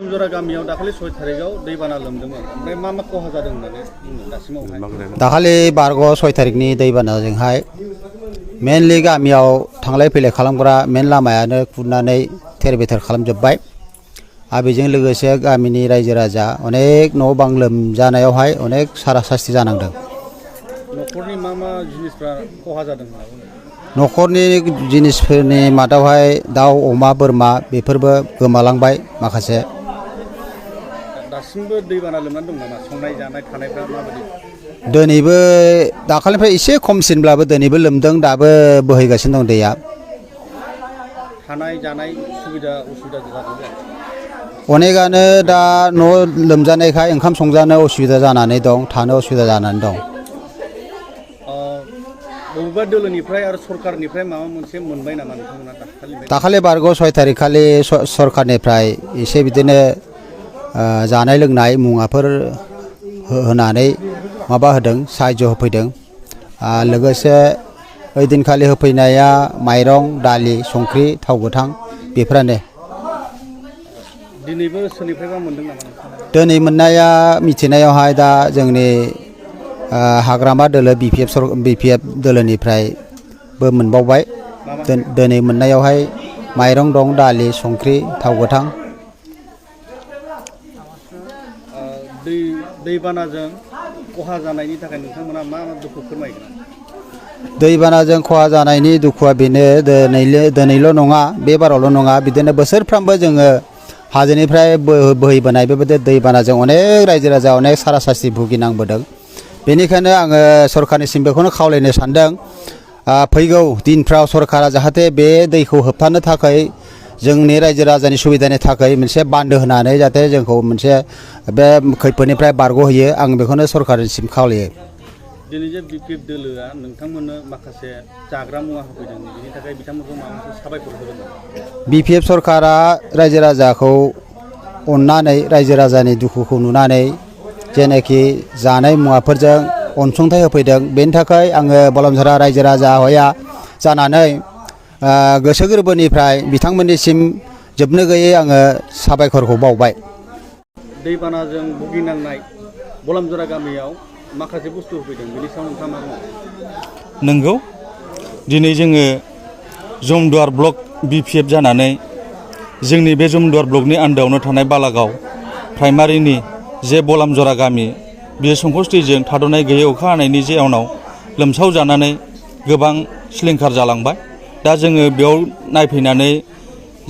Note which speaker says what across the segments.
Speaker 1: बलमजरा गामियाव दाखालि 6 थारिखआव दैबाना लोमदोंमोन ओमफ्राय मा खहा जादों होननानै दासिमावहाय
Speaker 2: दाखालि बारग' 6 थारिखनि दैबानाजोंहाय मेनलि गामियाव थांलाय फैलाय खालामग्रा मेन लामायानो खुरनानै थेर बेथेर खालामजोब्बाय आरो बेजों लोगोसे गामिनि रायजो राजा अनेक न' बां लोमजानायावहाय अनेक सारा सास्ति जानांदों।
Speaker 1: न'खरनि मा जिनिसफ्रा खहा जादों
Speaker 2: न'खरनि जिनिसफोरनि मादावहाय दाउ अमा बोरमा बेफोरबो गोमालांबाय माखासे।
Speaker 1: दासिमबो दैबाना लोमनानै दं नामा संनाय जानाय थानायफ्रा माबायदि
Speaker 2: दिनैबो दाखालिनिफ्राय एसे खमसिनब्लाबो दिनैबो लोमदों दाबो बोहैगासिनो दं दैया।
Speaker 1: थानाय जानाय सुबिदा उसुबिदा जादों
Speaker 2: अनेकानो दा न' लोमजानायखाय ओंखाम संजानो उसुबिदा जानानै दं थानो उसुबिदा जानानै दं।
Speaker 1: बबेबा दोलोनिफ्राय आरो सरकारनिफ्राय माबा मोनसे मोनबाय नामा नोंथांमोना
Speaker 2: दाखालि बारग' 6 थारिख खालि सरकारनिफ्राय एसे बिदिनो जानाय लोंनाय मुवाफोर होनानै माबा होदों साहाय्य होफैदों लोगोसे ओइदिनखालि होफैनाया माइरं दालि संख्रि थाव गोथां बेफोरानो।
Speaker 1: दिनैबो सोरनिफ्रायबा मोनदों नामा
Speaker 2: दिनै मोननाया मिथिनायावहाय दा जोंनि हाग्रामा दोलो BPF दोलोनिफ्रायबो मोनबावबाय। दिनै मोननायावहाय माइरं दं दालि संख्रि थाव गोथां।
Speaker 1: दैबानाजों खहा जानायनि थाखाय नोंथांमोना मा दुखु फोरमायगोन?
Speaker 2: दैबानाजों खहा जानायनि दुखुआ बेनो दिनैल' नङा बे बारावल' नङा बिदिनो बोसोरफ्रामबो जोङो हाजोनिफ्राय बोहैबोनाय बेबायदि दैबानाजों अनेक रायजो राजा अनेक सारा सास्ति भुगिनांबोदों। बेनिखायनो आङो सरकारनिसिम बेखौनो खावलायनो सानदों फैगौ दिनफ्राव सरकारा जाहाथे बे दैखौ होबथानो थाखाय जोंनि रायजो राजानि सुबिदानि थाखाय मोनसे बान्दो होनानै जाहाथे जोंखौ मोनसे बे खैफोदनिफ्राय बारग'होयो आं बेखौनो सरकारनिसिम खावलायो।
Speaker 1: दिनै जे BPF दोलोआ नोंथांमोननो माखासे जाग्रा मुवा होफैदों बेनि थाखाय बिथांमोनखौ माबा मोनसे साबायखर होगोन नामा?
Speaker 2: BPF सरकारा रायजो राजाखौ अननानै रायजो राजानि दुखुखौ नुनानै जेनाखि जानाय मुवाफोरजों अनसुंथाइ होफैदों बेनि थाखाय आङो बलमझरा रायजो राजा हया जानानै गोसो गोरबोनिफ्राय बिथांमोननिसिम जोबनो गैयै आङो साबायखरखौ बावबाय।
Speaker 1: दैबानाजों भुगिनांनाय बलमझरा गामियाव माखासे बुस्थु होफैदों बेनि सायाव नोंथाङा मा बुङो?
Speaker 3: नंगौ दिनै जोङो जमदुवार ब्लक BPF जानानै जोंनि बे जमदुवार ब्लकनि आन्दारावनो थानाय बालागाव प्राइमारिनि जे बलमझरा गामि बेयो संकस दैजों थाद'नाय गैयै अखा हानायनि जाउनाव लोमसाव जानानै गोबां सिलिंखार जालांबाय। दा जोङो बेयाव नायफैनानै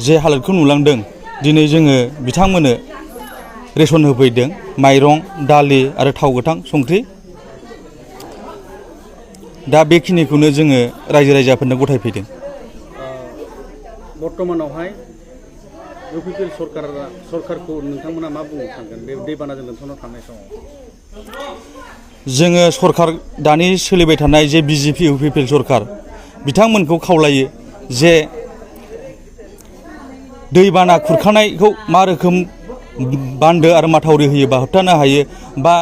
Speaker 3: जे हालोदखौ नुलांदों दिनै जोङो बिथांमोननो रेसन होफैदों माइरं दालि आरो थाव गोथां संख्रि। दा बेखिनिखौनो जोङो रायजो राजाफोरनो गथायफैदों।
Speaker 1: बर्तमानावहाय UPPL सरकारखौ नोंथांमोना मा बुंनो सानगोन बे दैबानाजों लोमसावना थानाय समाव?
Speaker 3: जोङो सरकार दानि सोलिबाय थानाय जे BJP UPPL सरकार बिथांमोनखौ खावलायो जे दैबाना खुरखानायखौ मा रोखोम बान्दो आरो माथावरि होयोबा होबथानो हायो बा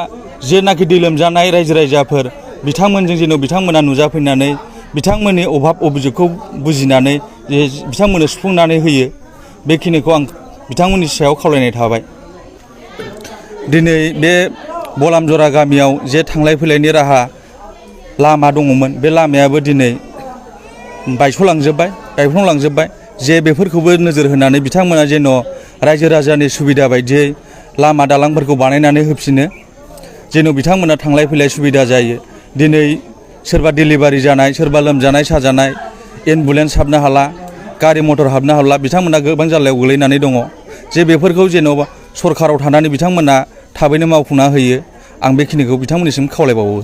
Speaker 3: जेनाखि दै लोमजानाय रायजो राजाफोर बिथांमोनजों जेन' बिथांमोना नुजाफैनानै बिथांमोननि अभाब अभियोगखौ बुजिनानै जे बिथांमोननो सुफुंनानै होयो बेखिनिखौ आं बिथांमोननि सायाव खावलायनाय थाबाय। दिनै बे बलमझरा गामियाव जे थांलाय फैलायनि राहा लामा दङमोन बे लामायाबो दिनै बायस'लांजोब्बाय जे बेफोरखौबो नोजोर होनानै बिथांमोना जेन' रायजो राजानि सुबिदा बायदियै लामा दालांफोरखौ बानायनानै होफिनो जेन' बिथांमोना थांलाय फैलाय सुबिदा जायो। दिनै सोरबा डिलिभारि जानाय सोरबा लोमजानाय साजानाय एम्बुलेन्स हाबनो हाला गारि मटर हाबनो हाला बिथांमोना गोबां जाल्लायाव गोलैनानै दङ जे बेफोरखौ जेन'बा सरकाराव थानानै बिथांमोना थाबैनो मावफुंना होयो आं बेखिनिखौ बिथांमोननिसिम खावलायबावो।